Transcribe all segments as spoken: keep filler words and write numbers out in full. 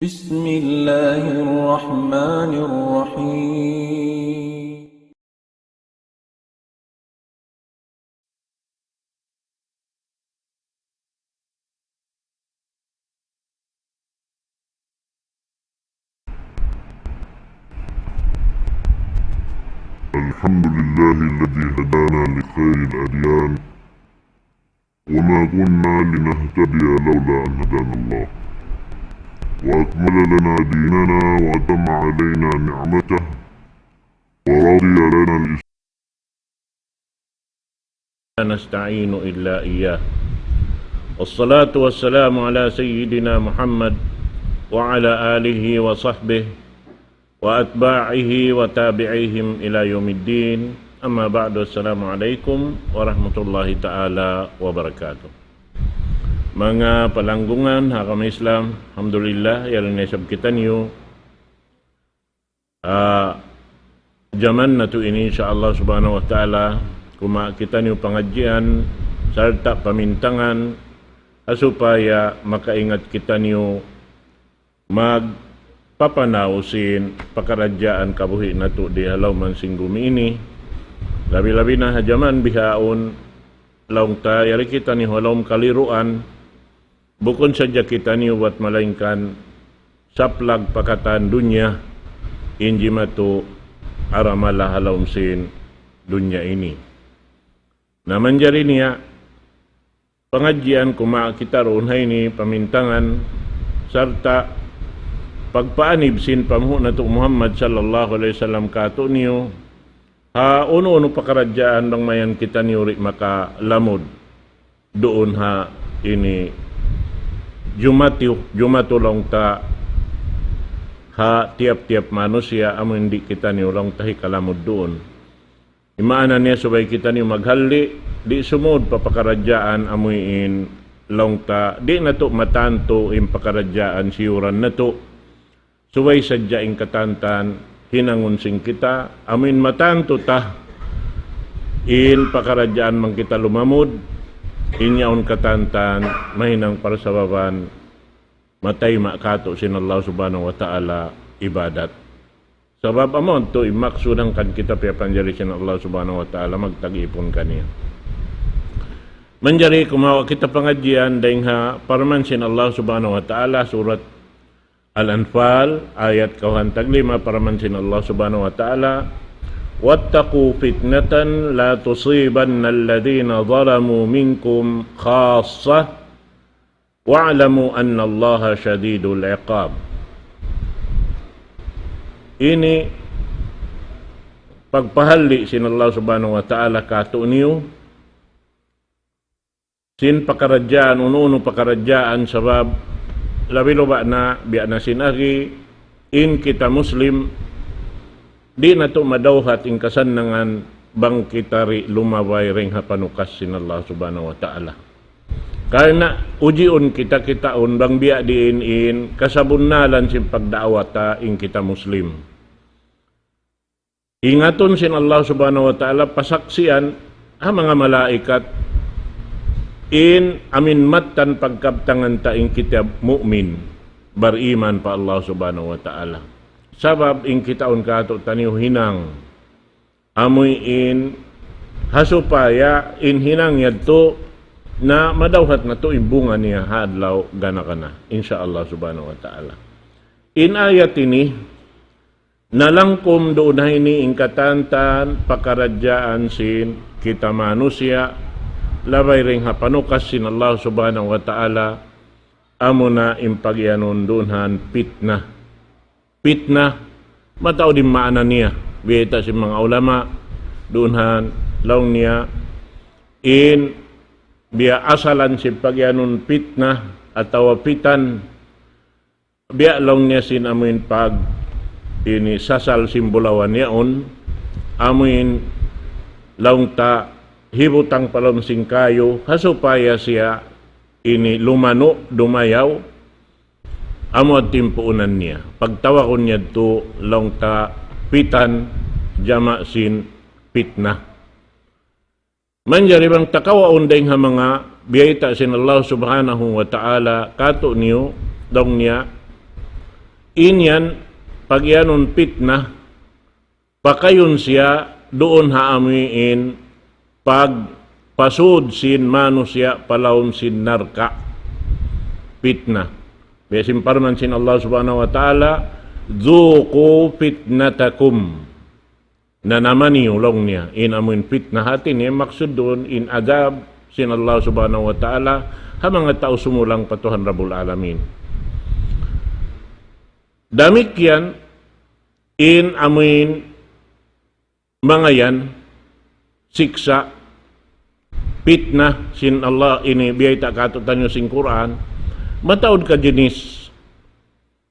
بسم الله الرحمن الرحيم. الحمد لله الذي هدانا لخير الأديان، وما كنا لنهتدي لولا أن هدانا الله، وأكمل لنا ديننا وأتم علينا نعمته، ورضي لنا الإسلام. نستعين إلا إياه. والصلاة والسلام على سيدنا محمد وعلى آله وصحبه وأتباعه وتابعيهم إلى يوم الدين. أما بعد، السلام عليكم ورحمة الله تعالى وبركاته. Manga palanggungan ha agama Islam, alhamdulillah, yari na isab kitaniyu. Ah, jaman natu' ini, insya Allah subhanahu wa ta'ala, kumawa' kitaniyu pangadjian sarta' pamintangan, ha supaya makaingat kitaniyu magpapanaw sin pakaradjaan kabuhi' natu' di ha lawm sin gumi ini. Labi-labi na ha jaman bihaun, laung ta yari kitaniyu ha lawm kaliruan, bukun sadja kitaniyu bat malaingkan saplag pa katan dunya, in jimatu aramala ha lawm sin dunya ini. Na manjari niya, pangadjian kumawa' kita duun ha ini pamintangan, sarta' pagpaanib sin panghu' natu' Muhammad sallallahu alayhi wasallam kātu'niyu, ha unu-unu pakaradjaan bang mayan kitaniyu di' makalamud duun ha ini jumatu, jumatu laung ta ha tiyap-tiyap manusiya' amu in di' kitaniyu laung ta hikalamud duun. Imaana niya subay kitaniyu maghalli', di' sumud pa pakaradjaan amu in laung ta, di' natu' matantu in pakaradjaan siyuran natu'. Subay sadja in katantan hinangun sin kita, amu in matantu ta in pakaradjaan bang kita lumamud, in yaun katantan mahinang parsababan matayma' kātu' sin Allah subhanahu wa ta'ala ibadat. Sabab amu yadtu in maksud hangkan kita piyapanjari sin Allah subhanahu wa ta'ala magtag-ipun kaniya. Manjari kumawa' kita pangadjian dayn ha parman sin Allah subhanahu wa ta'ala, surat Al-Anfal, ayat kawhaan tag lima, parman sin Allah subhanahu wa ta'ala, واتقوا فتنة لا تصيبن الذين ظلموا منكم خاصة واعلموا أن الله شديد العقاب. Ini pagpahalli' sin Allah subhanahu wa ta'ala kātu'niyu sin pakaradjaan, unu-unu pakaradjaan, sabab labi-labi na, biya' na sin agi, in kita Muslim, di' natu' madawhat in kasannangan bang kita di' lumabay dayn ha panukas sin Allah subhanahu wa ta'ala. Karna' ujiun kita, kitaun bang biya' diin in kasabunnalan sin pagdaawa ta in kita Muslim. Ingatun sin Allah subhanahu wa ta'ala, pasaksian ha manga malaikat in amin mattan pagkabtangan ta in kita mu'min, bariman pa Allah subhanahu wa ta'ala. Sabab in kitaun kātu'niyu hinang amu in ha supaya in hinang yadtu na madawhat natu' in bunga niya ha adlaw gana-gana, insya Allah subhanahu wa ta'ala. In ayat ini, nalangkum duun ha ini in katantan pakaradjaan sin kita manusiya', labay dayn ha panukas sin Allah subhanahu wa ta'ala, amuna in pagiyanun duun ha pitna. Pitna, mataud in maana niya, biyayta' sin manga ulama, duun ha laung niya, in biya' asalan sin pagiyanun pitna atawa pitan, biya' laung niya sin amuin pag ini sasal sin bulawan yaun, amuin laung ta hibutang pa lawm sin kayu, ha supaya siya ini lumanu', dumayaw, amu in timpuunan niya. Pagtawagun niya yadtu laung ta pitan, jama' sin pitna. Manjari bang ta kawaun dayn ha manga biyayta' sin Allah subhanahu wa ta'ala kātu'niyu, laung niya, In yan, pag-iyanun pitna, pakayun siya duun ha amuin pagpasud sin manusiya' pa lawm sin narka'. Pitna. Biya' sin parman sin Allah Subhanahu wa Ta'ala, ذوقوا فتنتكم. Nanama niyu laung niya, in amuin pitna hati niya maksud duun in adab sin Allah Subhanahu wa Ta'ala, ha manga tau sumulang pa Tuhan Rabbul Alamin. Damikkiyan, in amuin manga yan, siksa', pitna, sin Allah ini biyayta' kātu'niyu sin Qur'an, mataud ka jinis.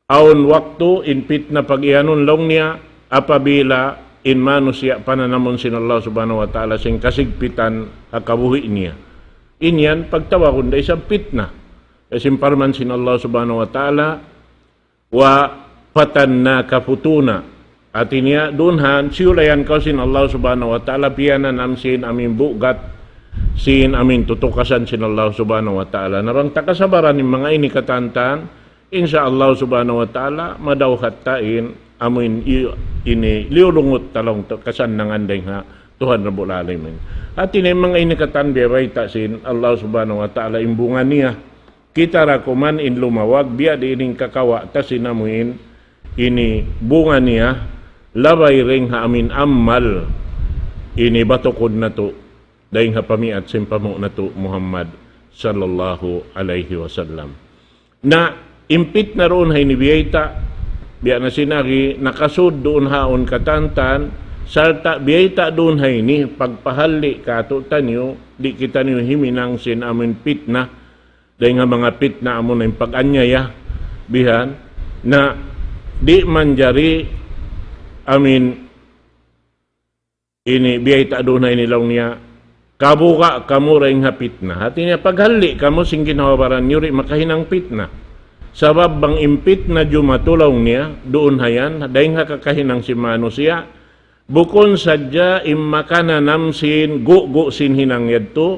Awn waktu in pitna pag-iyanun laung niya, apabila in manusiya' pananamun sin Allah Subhanahu wa Ta'ala sin kasigpitan ha kabuhi' niya. In yan pagtawagun da isab pitna. Sin parman sin Allah Subhanahu wa Ta'ala, وفتناك فتونا. Hati niya, duun ha yan, siyulayan kaw sin Allah Subhanahu wa Ta'ala, piyananam sin amuin bugat, sin amuin tutukasan sin Allah Subhanahu wa Ta'ala. Na bang ta kasabaran in manga ini katantan, insya Allah Subhanahu wa Ta'ala, madawhat ta in amuin i-, ini liyulungut ta laung ta kasannangan dayn ha Tuhan Rabbul Alamin. Hati niya in manga ini katan biya' bayta' sin Allah Subhanahu wa Ta'ala in bunga niya. Kita' da kuman in lumawag, biya' diin in kakawa' ta sin amuin ini bunga niya, labay dayn ha amuin amal ini batukun natu', dayn ha pamiat sin panghu' natu' Muhammad sallallahu alayhi wasallam. Na in pitna duun ha ini biyayta', biya' na sin agi nakasud duun ha yaun katantan, sarta' biyayta' duun ha ini, pagpahalli' kātu'niyu, di' kitaniyu himinang sin amuin pitna, dayn ha manga pitna amuna in pag-anyaya, bihan, na di' manjari amuin ini biyayta' duun ha ini laung niya, kabuga' kamu dayn ha pitna. Hati niya, paghalli' kamu sin ginhawa-baran niyu di' makahinang pitna. Sabab bang in pitna jumatu laung niya, duun ha yan, dayn ha kakahinang sin manusiya', bukun sadja in makananam sin gugu' sin hinang yadtu,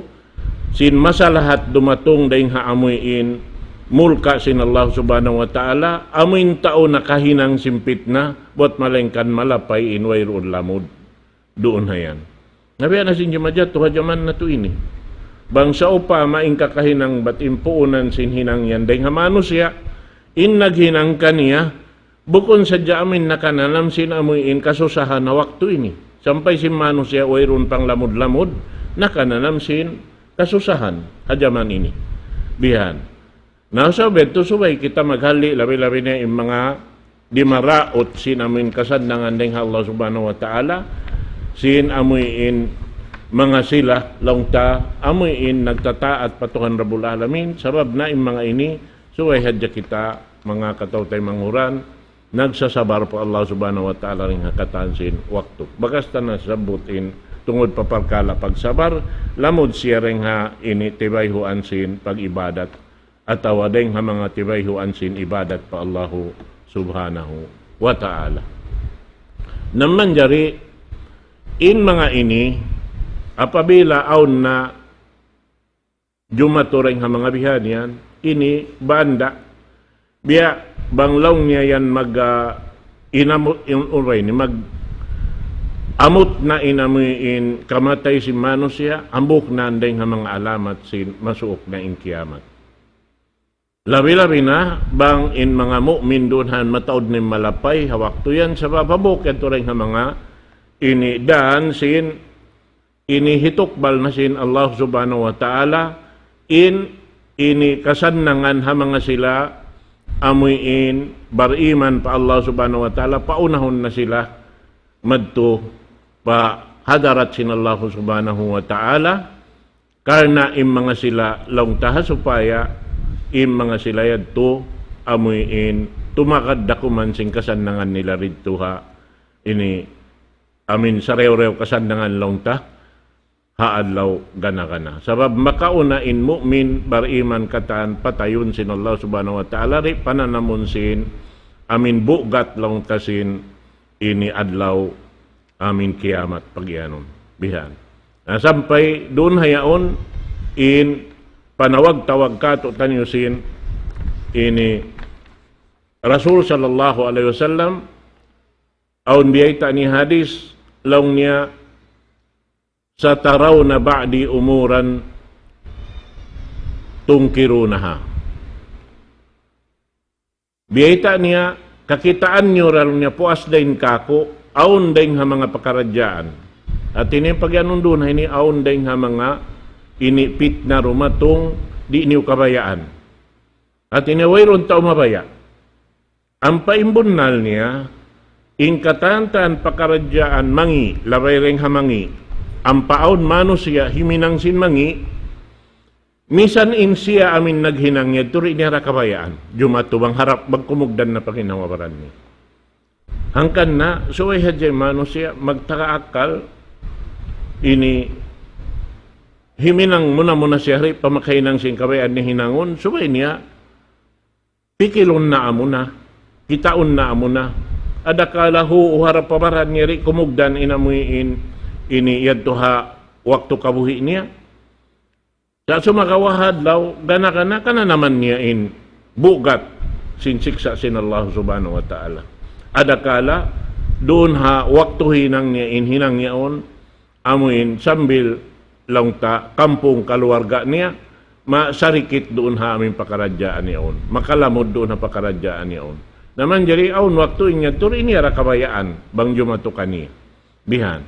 sin masalahat dumatung dayn ha amuin mulka' sin Allah Subhanahu wa Ta'ala, amuin tau nakahinang sin pitna, buwat malaingkan malapay in wayruun lamud duun ha yan. Na biya' na sin jimajatu ha jaman natu' ini. Bang sawpama in kakahinang bat in puunan sin hinang yan dayn ha manusiya', in naghinang kaniya, bukun sadja amuin nakananam sin amuin kasusahan ha waktu ini. Sampay sin manusiya' wayruun panglamud-lamud, nakananam sin kasusahan ha jaman ini. Bihan. Na, sa' biya' yadtu subay kita maghalli', labi-labi na in manga dimaraut sin amuin kasannangan dayn ha Allah Subhanahu wa Ta'ala, sin amuin manga sila laung ta, amuin nagtataat pa Tuhan Rabbul Alamin, sabab na in manga ini, subay hadja kita manga kataw-taymanghuran, nagsasabar pa Allah Subhanahu wa Ta'ala dayn ha katan sin waktu. Bakas ta na sabbut in tungud pa parkala' pagsabar, lamud siya dayn ha ini tibayhuan sin pag-ibadat, atawa dayn ha manga tibayhuan sin ibadat pa Allahu Subhanahu wa Ta'ala. Na manjari in manga ini, apabila awn na jumatu dayn ha manga bihan yan, ini banda, biya' bang laung niya yan mag, ah, inamut, in, uray ni, mag-amut na in amuin kamatay sin manusiya', hambuuk na dayn ha manga alamat sin masuuk na in kiyamat. Labi-labi na, bang in manga mu'min duun ha yan mataud na in malapay ha waktu yan, sabab hambuuk yadtu dayn ha manga ini dan sin ini hitukbal na sin Allah Subhanahu wa Ta'ala, in ini kasannangan ha manga sila amuin bariman pa Allah Subhanahu wa Ta'ala, paunahun na sila madtu pa hadarat sin Allah Subhanahu wa Ta'ala, karna' in manga sila laung ta ha supaya in manga sila yadtu amuin tumagad da kuman sin kasannangan nila didtu ha ini amuin sarew-rew kasannangan laung ta ha adlaw gana-gana. Sabab makauna in mu'min bariman katan patayun sin Allah Subhanahu wa Ta'ala, di' pananamun sin amuin bugat laung ta sin ini adlaw amuin kiyamat pagiyanun. Bihan. Na sampay duun ha yaun in panawag-tawag kātu'niyu sin ini Rasul sallallahu alayhi wasallam, awn biyayta' niya hadis, laung niya, سترون بعدي أمورا تنكرونها. Biyayta' niya, kakitaan niyu ra laung niya puas dayn kāku', awn dayn ha manga pakaradjaan. Hāti niya pag'iyanun duun ha ini awn dayn ha manga ini pitna dumatung di' niyu kabayaan. Hāti niya wayruun tau mabaya'. Ampa in bunnal niya, in katan-katan pakaradjaan mangi', labay dayn ha mangi'. Ampa awn manusiya' himinang sin mangi', misan in siya amin naghinang yadtu di' niya ra kabayaan. Jumatu bang harap, bang kumugdan na panginawa baran niya. Hangkan na, subay hadja in manusiya', magtaka akkal, ini, himinang muna-muna siya di' pa makahinang sin kabayaan niya hinangun, subay niya, pikilun na amuna, kitaun na amuna. Adakala hu-, harap pa baran niya di' kumugdan in amuin, ini yadtu ha waktu kabuhi' niya. Sa' sumagawa' ha adlaw, gana-gana kananaman niya in bugat sin siksa' sin Allah Subhanahu wa Ta'ala. Adakala, duun ha waktu hinang niya in hinang yaun, amuin sambil laung ta kampung kaluwarga niya, masarikit duun ha amuin pakaradjaan yaun, makalamud duun ha pakaradjaan yaun. Na manjari awn waktu in yadtu di' niya ra kabayaan, bang jumatu kaniya. Bihan.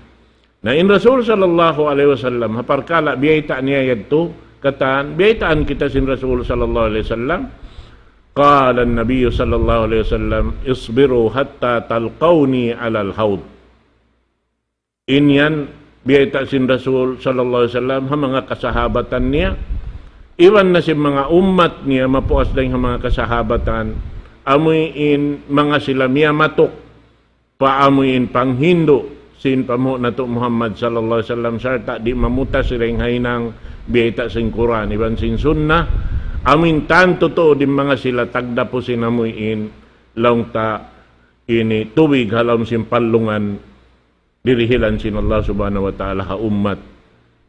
Na in Rasul sallallahu alayhi wasallam, ha parkala' biyayta' niya yadtu, katan, biyaytaan kita sin Rasul sallallahu alayhi wasallam, قال النبي صلى الله عليه وسلم: اصبروا حتى تلقوني على الحوض. In yan, biyayta' sin Rasul sallallahu alayhi wasallam, ha manga kasahabatan niya, iban na sin manga ummat niya, mapuas dayn ha manga kasahabatan, amuin manga sila miyamatuk, pa amuin panghindu' sin panghu' natu' Muhammad sallallahu alayhi wasallam, sarta' di' mamutas dayn ha hinang biyayta' sin Qur'an, iban sin sunnah, amuin tantu tuud in manga sila tagdapu sin amuin, laung ta ini tubig ha lawm sin pallungan, dirihilan sin Allah Subhanahu wa Ta'ala ha ummat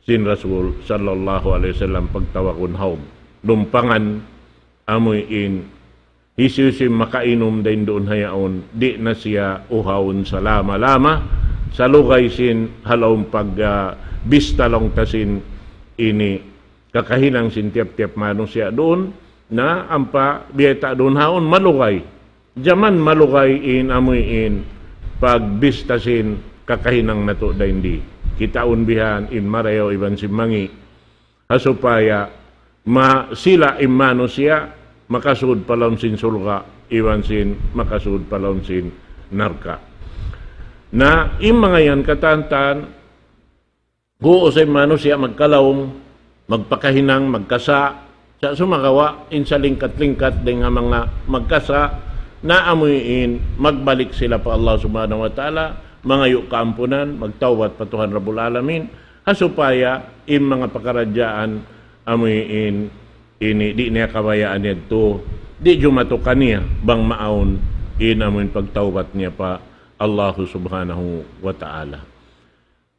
sin Rasul sallallahu alayhi wasallam pagtawagun hawd. Lumpangan amuin hisiyu-siyu makainum dayn duun ha yaun, di' na siya uhawun salama-lama, salugay sin ha lawm pag, ah, bista laung ta sin ini kakahinang sin tiyap-tiyap manusiya' duun, na ampa biyayta' duun haun malugay. Jaman malugay in amuin pagbista sin kakahinang natu' dayn di. Kitaun bihan in marayaw iban sin mangi'. Ha supaya ma-, sila in manusiya' makasud pa lawm sin surga' iban sin makasud pa lawm sin narka'. Na in manga yan katan-katan, guus in manusiya' magkalaung, magpakahinang, magkasa', sa' sumagawa', in salingkat-lingkat dayn ha manga magkasa', na amuin magbalik sila pa Allah Subhanahu wa Ta'ala, mangayu' kaampunan, magtawbat pa Tuhan Rabbul Alamin, ha supaya in manga pakaradjaan amuin ini di' niya kabayaan yadtu, di' jumatu kaniya bang maawn in amuin pagtawbat niya pa Allah Subhanahu wa Ta'ala.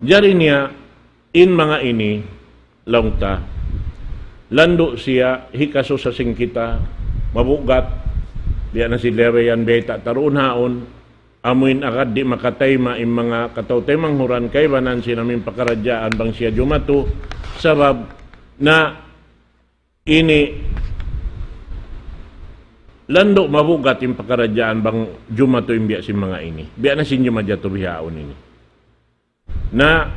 Jari niya, in manga ini, laung ta, landu' siya, hikasusa sin kita, mabugat, biya' na sin labayan bayta' ta duun haun, amuin agad di' makatayma' in manga kataw-taymanghuran kaibanan sin amuin pakaradjaan bang siya jumatu, sabab na ini landu' mabugat in pakaradjaan bang jumatu in biya' sin manga ini. Biya' na sin jumajatu bihaun ini. Na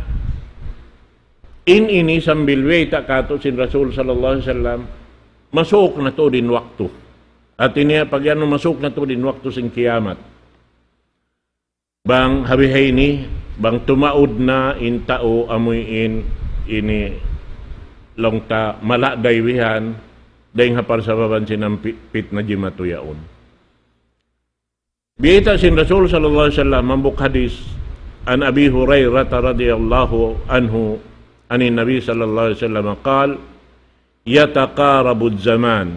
in ini sambil wayta' katu' sin Rasul sallallahu alayhi wasallam, masuuk na tuud in waktu. Hati niya, pag yan masuuk na tuud in waktu sin kiyamat. Bang ha bihaini, bang tumaud na in tau amuin ini laung ta malagay bihan, dayng ha parsababan sin amuin pi-, pitna jimatu yaun. Biyayta' sin Rasul sallallahu alayhi wasallam, hambuuk hadith, عن أبي هريرة رضي الله عنه عن النبي صلى الله عليه وسلم قال: يتقارب الزمان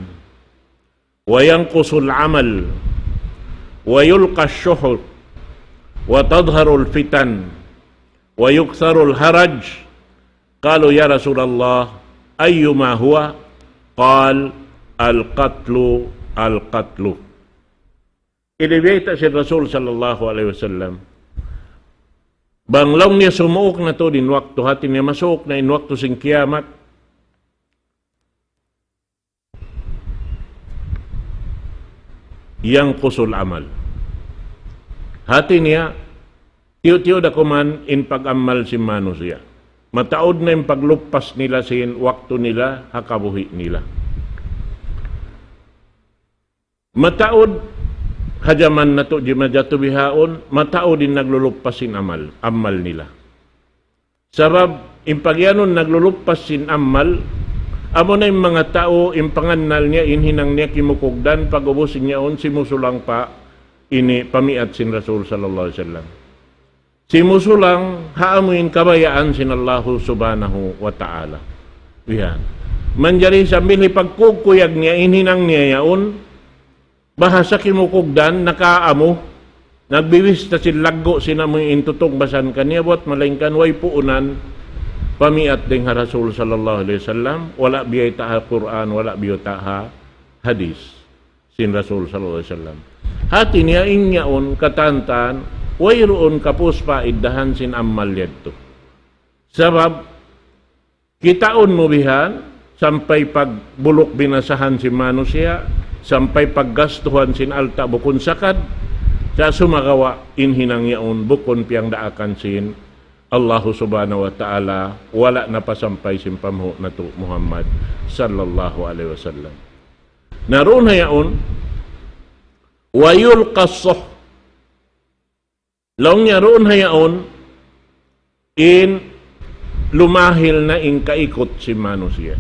وينقص العمل ويلقى الشح وتظهر الفتن ويكثر الهرج. قالوا: يا رسول الله، أيما هو؟ قال: القتل، القتل. Ini biyayta' sin Rasul sallallahu alayhi wasallam. Bang laung niya sumuuk na tuud in waktu, hati niya masuuk na in waktu sin kiyamat. ينقص العمل. Hati niya, tiyu'-tiyu' da kuman in pag-amal sin manusiya'. Mataud na in pagluppas nila sin waktu nila, ha kabuhi' nila. Mataud ha jaman natu' jimajatu bihaun, mataud in nagluluppas sin amal, amal nila. Sabab, in pagiyanun nagluluppas sin amal, amu na in manga tau, in pangannal niya, in hinang niya kimukugdan, pag-ubus niya yaun, simusulang pa ini pamiat sin Rasul sallallahu alayhi wasallam. Simusulang ha amu in kabayaan sin Allahu subhanahu wa ta'ala. Yan. Manjari sambil hipagkukuyag niya, in hinang niya yaun, bahasa kimukugdan, nakaamu, nagbibista sin laggu' sin amu in tutungbasan kaniya, buwat malaingkan way puunan, pamiat dayn ha Rasul sallallahu alayhi wasallam, wala' biyayta' ha Qur'an, wala' biyayta' ha hadis sin Rasul sallallahu alayhi wasallam. Hati niya in yaun katantan, wayruun kapus paiddahan sin amal yadtu. Sabab, kitaun mu bihan, sampay pagbuluk binasahan sin manusiya', sampay paggastuhan sin alta' bukun sakad, sa' sumagawa' in hinang yaun bukun piyangdaakan sin Allahu subhanahu wa ta'ala, wala' napasampay sin panghu' natu' Muhammad sallallahu alayhi wasallam. Na duun ha yaun, ويلقى الصحف. Laung niya duun ha yaun, in lumahil na in kaikut sin manusiya'.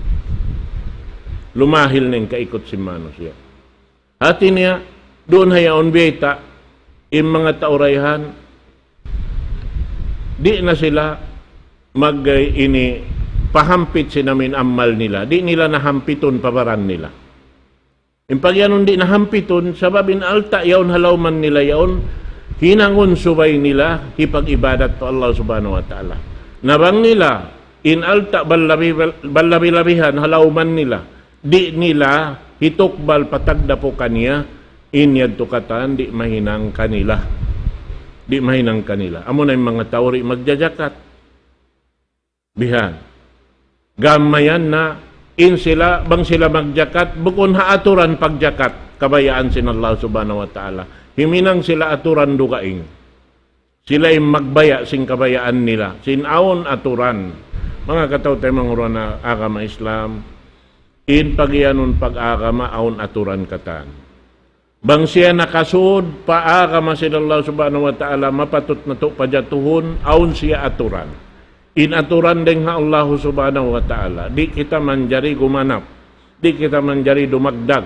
Lumahil na in kaikut sin manusiya'. Hati niya, duun ha yaun biyayta', in manga tau dayahan, di' na sila mag-, ini, pahampit sin amu in amal nila. Di' nila na hampitun pa baran nila. In pagiyanun di' na hampitun, sabab in alta' yaun ha lawman nila yaun, hinangun subay nila hipag-ibadat pa Allah subhanahu wa ta'ala. Na bang nila, in alta' balabi-, balabi-labihan ha lawman nila, di' nila hitukbal pa tagdapu kaniya, in yadtu katan di' mahinang kanila. Di' mahinang kanila. Amu na in manga tau di' magjajakat. Bihan. Gam mayan na in sila, bang sila magjakat, bukun ha aturan pagjakat, kabayaan sin Allah subhanahu wa ta'ala. Himinang sila aturan dugaing. Sila in magbaya' sin kabayaan nila. Sin awn aturan. Manga kataw-taymanghuran ha agama Islam, in pagiyanun pag-agama awn aturan katan. Bang siya nakasud pa agama sin Allah subhanahu wa ta'ala, mapatut natu' pajatuhun, awn siya aturan. In aturan dayn ha Allah subhanahu wa ta'ala. Di' kita manjari gumanap. Di' kita manjari dumagdag.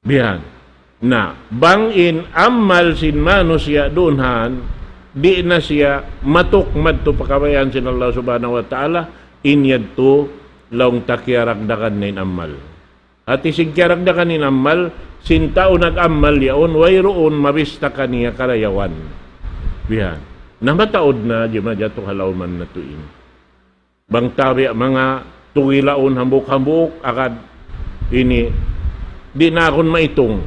Bihan. Na, bang in amal sin manusiya' duun han, di' na siya matuk madtu pa kabayaan sin Allah subhanahu wa ta'ala, in yadtu laung ta kiyaragdagan na in amal. Hati sin kiyaragdagan in amal, sin tau nag-amal yaun, wayruun mabista kaniya karayawan. Bihan. Na mataud na, jimajatu ha lawman natu' ini. Bang tabi' manga tugilaun hambuuk-hambuuk, agad ini, di' na akun maitung.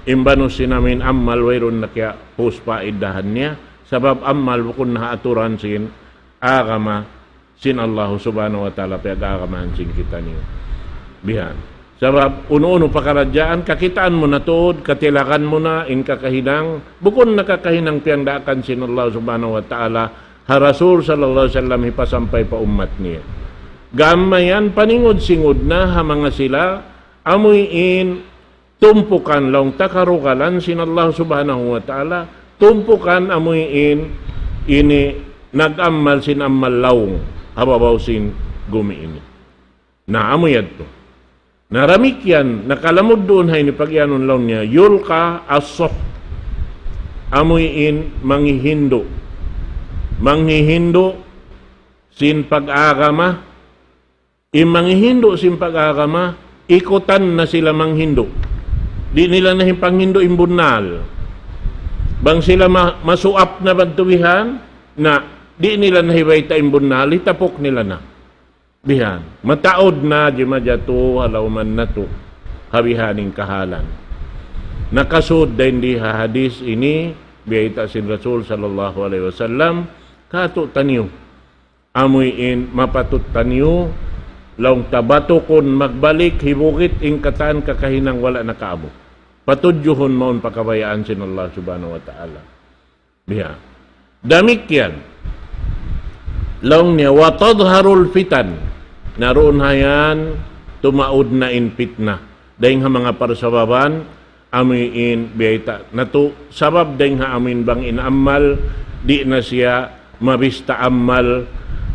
In banus sin amu in amal, wayruun na kiyapus paidahan niya. Sabab amal bukun na ha aturan sin agama sin Allah subhanahu wa ta'ala piyag-aagamahan sin kitaniyu. Bihan. Sabab unu-unu pakaradjaan, kakitaan mu na tuud, katilagan mu na, in kakahinang, bukun na kakahinang piyangdaakan sin Allah subhanahu wa ta'ala, ha Rasul sallallahu alayhi wasallam hipasampay pa ummat niya. Gam mayan paningud-singud na ha manga sila, amuin tumpukan laung ta karugalan sin Allah subhanahu wa ta'ala, tumpukan amuin ini nag-amal sin amal laung, ha babaw sin gumi ini. Na amu yadtu. Na damikkiyan, nakalamud duun ha ini pagiyanun laung niya, يلقى الصحف. Amuin manghihindu'. Manghihindu' sin pag-agama, in manghihindu' sin pag-agama, ikutan na sila manghindu'. Di' nila na hipanghindu' in bunnal. Bang sila ma-, masuap na bang tubihan, na di' nila na hibayta' in bunnal, hitapuk nila na. Bihan. Mataud na jimajatu ha lawman natu'. Ha bihaning kahalan. Nakasud dayn di ha hadith ini, biyayta' sin Rasul sallallahu alayhi wasallam, katu' taniyu. Amuin mapatut taniyu, laung ta batukun magbalik, hibugit in katan kakahinang wala' nakaabu. Patudjuhun mawn pa kabayaan sin Allah subhanahu wa ta'ala. Biya'. Damikkiyan. Laung niya, وتظهر الفتن. Na duun hayan, tumaud na in pitna. Dayng ha manga parsababan, amuin biyayta' natu', sabab dayng ha amuin bang in amal, di' na siya mabista amal,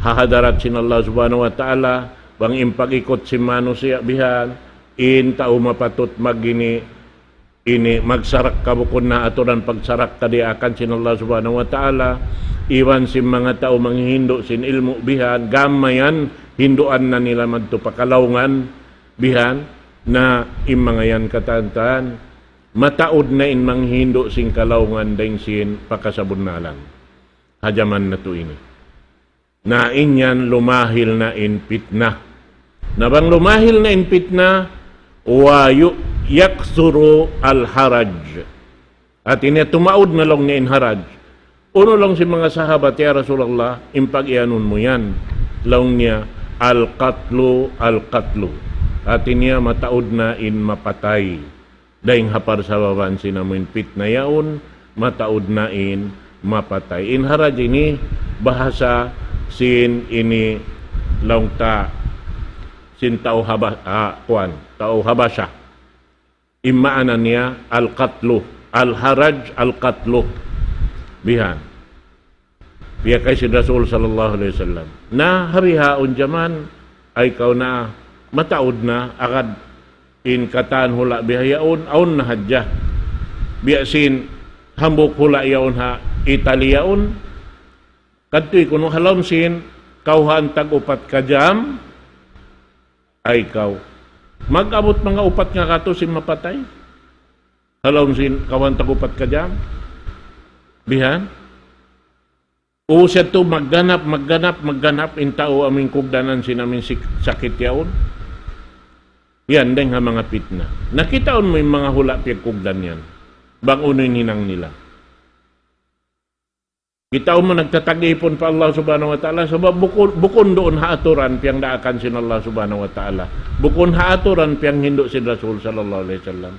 ha hadarat sin Allah subhanahu wa ta'ala, bang in pag-ikut sin manusiya' bihan, in tau mapatut magini, ini magsarakka bukun na aturan pagsarakka diyaakan sin Allah subhanahu wa ta'ala, iban sin manga tau manghihindu' sin ilmu' bihan, gam mayan hinduan na nila madtu pa kalaungan bihan, na in manga yan katan-katan, mataud na in manghihindu' sin kalaungan dayng sin pa kasabunnalan. Ha jaman natu' ini. Na in yan lumahil na in pitna. Na bang lumahil na in pitna, ويكثر الحرج. Hati niya tumaud na laung niya in haraj. Unu laung sin manga sahabat, "Ya Rasulullah, in pag-iyanun mu yan." Laung niya, "القتل، القتل." Hati niya mataud na in mapatay. Dayng ha parsababan sin amuin pitna yaun, mataud na in mapatay. In haraj ini bahasa sin ini laung ta sin tau Haba-, ah, kuwan, tau Habasha. In maana niya القتل. الحرج القتل. Bihan. Biya' kay sin Rasul sallallahu alayhi wasallam. Na ha bihaun jaman, ay kaw na, mataud na, agad in katan hula' bihaun, awn na hadja. Biya' sin hambuuk hula' yaun ha Italy yaun, kadtu kunu' ha lawm sin kawhaan tag-upat ka jam, ay kaw. Mag-abut manga upat ngakatu sin mapatay. Ha lawm sin kawhaan tag-upat ka jam. Bihan. U, siya tu magganap, magganap, magganap in tau amuin kugdanan sin amuin sik-, sakit yaun. Yan, dayng ha manga pitna. Nakitaun mu in manga hula' piyagkugdan yan. Bang unu in hinang nila. Kitaun mu nagtatag-ipun pa Allah subhanahu wa ta'ala, sabab bukun, bukun duun ha aturan piyangdaakan sin Allah subhanahu wa ta'ala. Bukun ha aturan piyanghindu' sin Rasul sallallahu alayhi wasallam.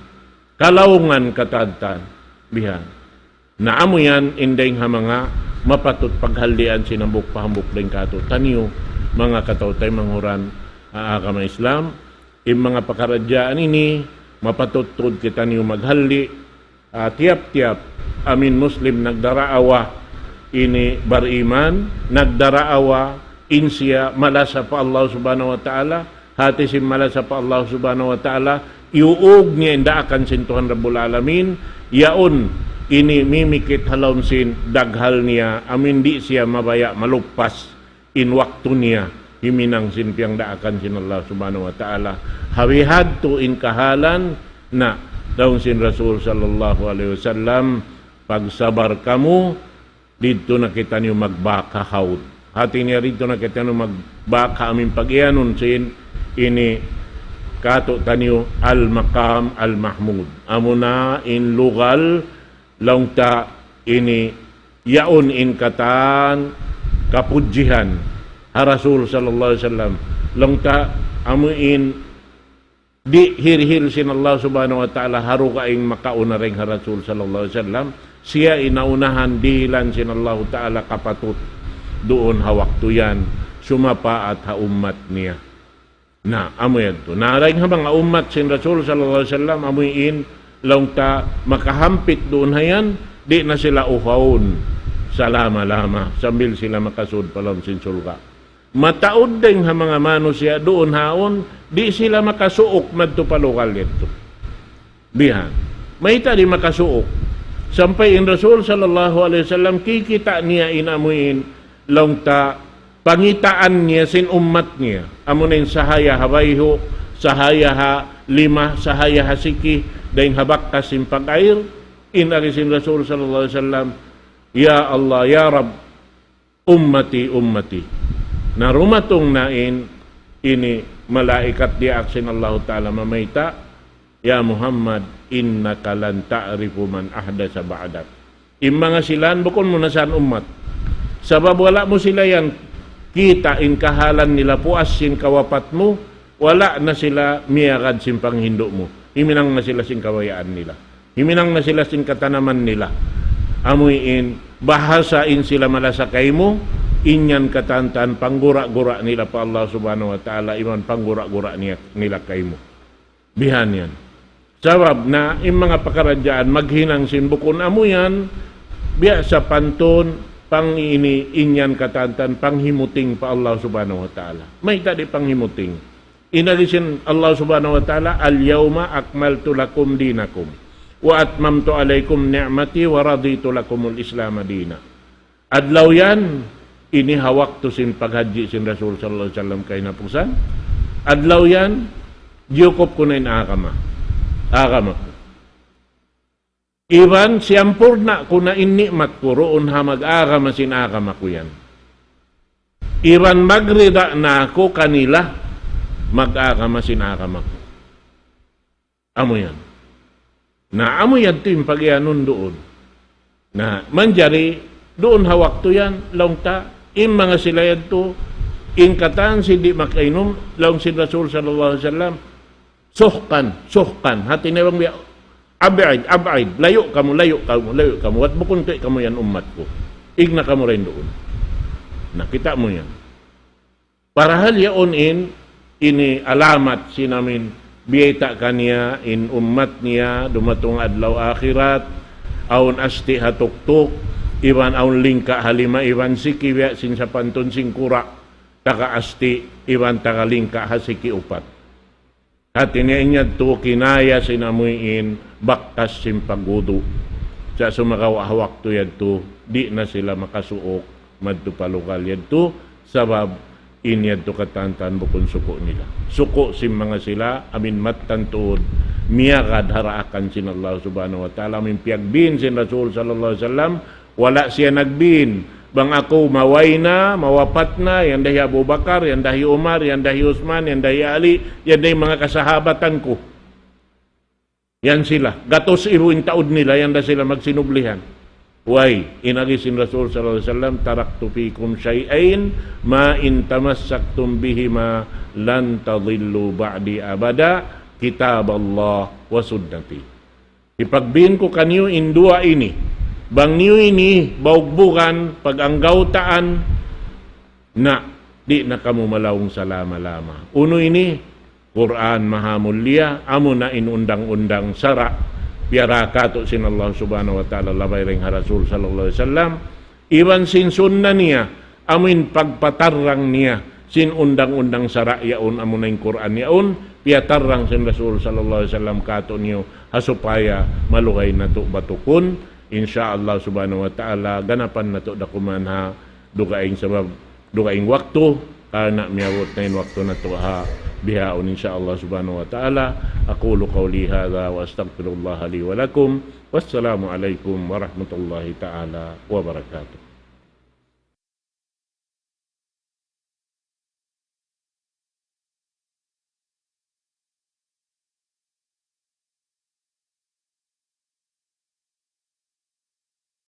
Kalaungan katan-katan. Bihan. Na amu yan in dayng ha manga mapatut paghallian sin hambuuk pa hambuuk dayng katu' taniyu, manga kataw-taymanghuran ha agama Islam. In manga pakaradjaan ini, mapatut tuud kitaniyu maghalli', ah, tiyap-tiyap amuin Muslim nagdaraawa ini bariman, nagdaraawa in siya malasa pa Allah subhanahu wa ta'ala, hati sin malasa pa Allah subhanahu wa ta'ala, iyuug niya in daakan sin Tuhan Rabbul Alamin, yaun ini mimikit ha lawm sin daghal niya, amuin di' siya mabaya' maluppas in waktu niya, himinang sin piyangdaakan sin Allah subhanahu wa ta'ala. Ha bihadtu in kahalan, na, laung sin Rasul sallallahu alayhi wasallam, pagsabar kamu, didtu na kitaniyu magbak ha hawd. Hati niya didtu na kitaniyu magbak ha amuin pag-iyanun sin ini katu' taniyu al-maqam al-mahmud. Amuna in lugal laung ta ini yaun in katan kapudjihan ha Rasul sallallahu alayhi wasallam. Laung ta amuin di' hirihil sin Allah subhanahu wa ta'ala ha dugaing makauna dayng ha Rasul sallallahu alayhi wasallam. Siya in naunahan dihilan sin Allah ta'ala kapatut duun ha waktu yan, sumapaat ha ummat niya. Na, amu yadtu. Na, dayng ha manga ummat sin Rasul sallallahu alayhi wasallam, amuin laung ta makahampit duun ha yan, di' na sila uhawun salama-lama, sambil sila makasud pa lawm sin surga'. Mataud dayng ha manga manusiya' duun haun, di' sila makasuuk madtu pa lugal yadtu. Bihan. Mayta' di' makasuuk? Sampay in Rasul sallallahu alayhi wasallam kikita' niya in amuin laung ta pangitaan niya sin ummat niya. Amuna in sahaya ha bayhu', sahaya ha lima, sahaya ha siki, dayng ha bakkas sin pag-air, in agi sin Rasul sallallahu alayhi wasallam, "Ya Allah, ya Rabb, ummati, ummati." Na dumatung na in ini malaikat diyaak sin Allahu Ta'ala mamayta', يا محمد إنك لن تعرف من أحدث بعدك. In manga sila yan, bukun mu na sa yan ummat. Sabab wala' mu sila yan kita' in kahalan nila puas sin kawapat mu, wala' na sila miyagad sin panghindu' mu. Himinang na sila sin kabayaan nila. Himinang na sila sin katanaman nila. Amu in, bahasa in sila malasa kaymu, in yan katantan panggura-gura nila pa Allah Subhanahu wa Ta'ala, iban panggura-gura niya, nila kaymu. Bihan yan. Sabab na in manga pakaradjaan maghinang sin bukun amu yan, biya' sapantun pang ini in yan katantan panghimuting pa Allah Subhanahu wa Ta'ala. Mayta' di' panghimuting? In agi sin Allah Subhanahu wa Ta'ala, اليوم أكملت لكم دينكم وأتممت عليكم نعمتي ورضيت لكم الإسلام دينا. Adlaw yan, ini ha waktu sin paghajji sin Rasul sallallahu alayhi wasallam kahinapusan. Adlaw yan, jiyukup ku na in agama. Agama ku. Iban siyampurna' ku na in ni'mat ku duun ha mag-agama sin agama ku yan. Iban magrida na aku kanila mag-agama sin agama ku. Amu yan. Na amu yan tuud in pagiyanun duun. Na manjari duun ha waktu yan, laung ta, in manga sila yadtu, in katan sin di' makainum, laung sin Rasul sallallahu alayhi wasallam, suhkan, suhkan. Hati niya bang biya', ab'id, ab'id, layu' kamu, layu' kamu, layu' kamu. Wat bukun tuud kamu yan ummat ku. Ig na kamu dayn duun. Na kita' mu yan. Parahal yaun in, ini alamat sin amin biyayta' kaniya, in ummat niya, dumatung adlaw akhirat, awn asti' ha tuktuk, iban awn lingka' ha lima, iban siki biya' sin sapantun sin kura', taga asti', iban taga lingka' ha siki upat. Hati niya in yadtu kinaya sin amuin bakas sin pagwudu'. Sa' sumagawa' ha waktu yadtu, di' na sila makasuuk madtu pa lugal yadtu, sabab in yadtu katantan bukun suku' nila. Suku' sin manga sila, amin mattan tuud, miyagad ha daakan sin Allah Subhanahu wa Ta'ala, amin piyagbin sin Rasul sallallahu alayhi wasallam, wala' siya nagbin. Bang aku maway na, mawapat na, yan da hi Abu Bakar, yan da hi Umar, yan da hi Usman, yan da hi Ali, yan da hi manga kasahabatan ku. Yan sila. Gatus ibu in taud nila, yan da sila magsinublihan. Way, in agi sin Rasul sallallahu alayhi wasallam, تركت فيكم شيئين ما إن تمسكتم بهما لن تضلوا بعدي أبدا، كتاب الله وسنتي. Hipagbin ku kaniyu in duwa ini. Bang niyu ini baugbugan, pag-anggawtaan, na, di' na kamu malaung salama-lama. Unu ini? Qur'an maha mulia, amuna in undang-undang sara', piyara katu' sin Allah Subhanahu wa Ta'ala, labay dayn ha Rasul sallallahu alayhi wasallam, iban sin sunna niya, amuin pagpatarrang niya, sin undang-undang sara' yaun, amuna in Qur'an yaun, piyatarrang sin Rasul sallallahu alayhi wasallam katu'niyu, ha supaya malugay natu' batukun, insya Allah Subhanahu wa Ta'ala, ganapan natu' da kuman ha dugaing sabab, dugaing waktu, karna' miyabut na in waktu natu' ha bihaun, insya Allah Subhanahu wa Ta'ala. أقول قولي هذا وأستغفر الله لي ولكم. والسلام عليكم ورحمة الله تعالى وبركاته.